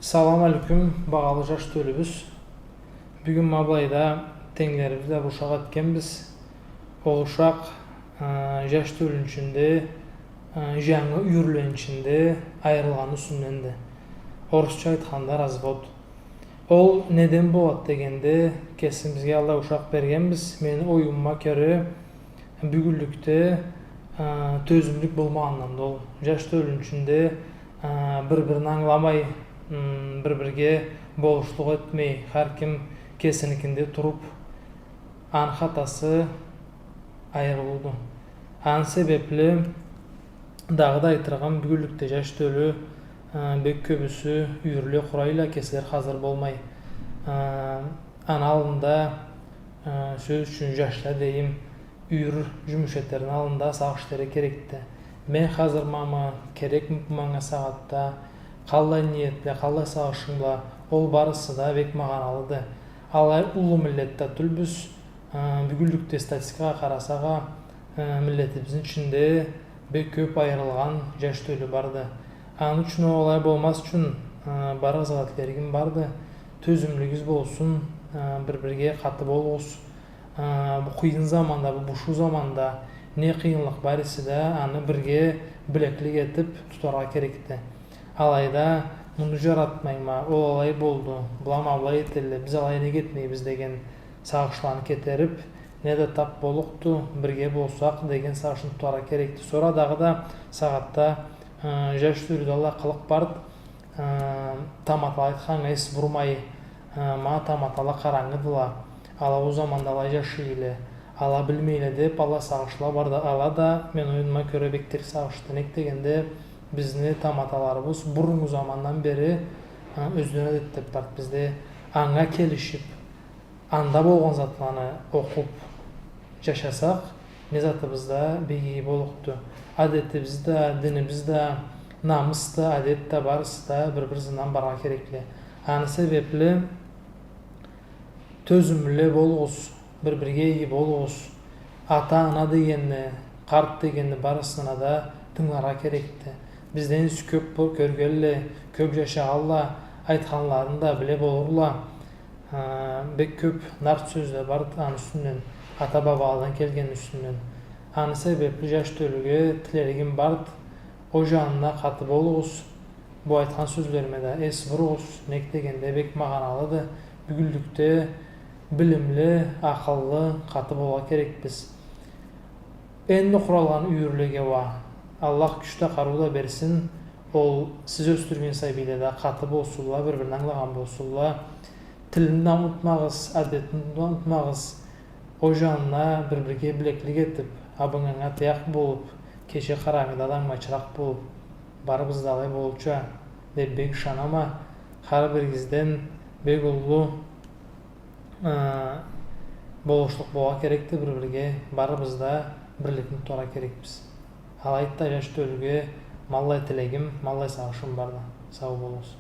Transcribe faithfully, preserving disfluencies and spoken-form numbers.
Салам алейкум, багъалы жаш тёлюбюз. Бюгюн ма былайда тенглерибиз бла бир ушакъ этгенбиз. Ол ушакъ, э, жаш тёлюню ичинде, э, жангы юйюрлени ичинде айырылгъанны юсюнденди. Орусча айтханда, развод. Ол неден болад дегенде, кесибизге алай ушакъ бергенбиз. Мени оюмума кёре, бюгюнлюкде, э, тёзюмлюк болмагъанданды ол. Жаш тёлюню ичинде, э, бир-бирин ангыламай, м, бир-бирге болушлукъ этмей, хар ким кесиникинде туруп, аны хатасы айырылыуду. Аны себепли дагъыда айтырыгъым, бюгюнлюкде жаш тёлю, э, бек кёбюсю юйюрле къурайла, кеслери хазыр болмай. Э, аны аллында, э, сёз ючюн, жашла дейим, юйюр жумуш этерни аллында сагъыш этерге керекди. Мен хазырмамы, керекми бу манга сагъатда, къаллай ниет бла, къаллай сагъышынг бла, ол барысы да бек магъаналыды. Алай уллу миллет да тюлбюз, э, бюгюнлюкде статистикагъа къарасакъ а, э, миллетибизни ичинде бек кёп айырылгъан жаш тёлю барды. Аны ючюн ол алай болмаз ючюн, э, барыгъызгъа да тилеригим барды. Тёзюмлюгюгюз болсун, э, бир-бирге къаты болугъуз. Э, бу къыйын заманда, бу бушуу заманда не къыйынлыкъ бар эсе да, аны бирге билеклик этип тутаргъа керекди. Алайда, муну жаратмайма, ол алай болду, была ма былай этелле, биз алай нек этмейбиз деген сагъышланы кетерип, не да тап боллукъду, бирге болсакъ деген сагъышны тутаргъа керекди. Сора дагъыда сагъатда, э, жаш тёлюде аллай къылыкъ барды, э, таматала айтханнга эс бурмай, э, ма таматала къарангыдыла, ала ол заманда алай жашай элле, ала билмей элле деп, аллай сагъышла барды. Ала да, мен оюмума кёре, бек терс сагъышды. Нек дегенде, бизни таматаларыбыз буруннгу замандан бери, э, ёзлерини адетлеп барды. Биз да анга келишип, анда болгъан затланы окъуп жашасакъ, не затыбыз да бек иги боллукъду. Адетибиз да, динибиз да, намыс да, адет да, барысы да бир-бири ызындан барыргъа керекли. Аны себепли тёзюмлю болугъуз, бир-бирге иги болугъуз. Ата-ана дегенни, къарт дегенни барысына да тынгыларгъа керекди. Бизден кёп бо-, кёргенле, кёп жашагъанла айтханларын да биле болурла. Э, бек кёп нарт сёзле барды аны юсюнден, ата-бабаладан келгенни юсюнден. Аны себепли жаш тёлюге тилеригим барды, ол жанына къаты болугъуз. Бу айтхан сёзлериме да эс буругъуз, нек дегенде бек магъаналыды. Бюгюнлюкде билимли, акъыллы, къаты болургъа керекбиз. Энди къуралгъан юйюрлеге уа Аллах кюч да, къарыу да берсин. Ол сиз ёсдюрген сабийле да къаты болсунла, бир-бирин ангылагъан болсунла. Тилни да унутмагъыз, адетни да унутмагъыз. Ол жанына бир-бирге билеклик этип, абынганнга таякъ болуп, кече къарангыда адамгъа чыракъ болуп, барыбыз да алай болурча деп бек ышанама. Хар биригизден бек уллу, э, болушлукъ болургъа керекди бир-бирге, барыбыз да бирликни тутаргъа керекбиз. Алайды да, жаш тёлюге ма аллай тилегим, ма аллай сагъышым барды. Сау болугъуз.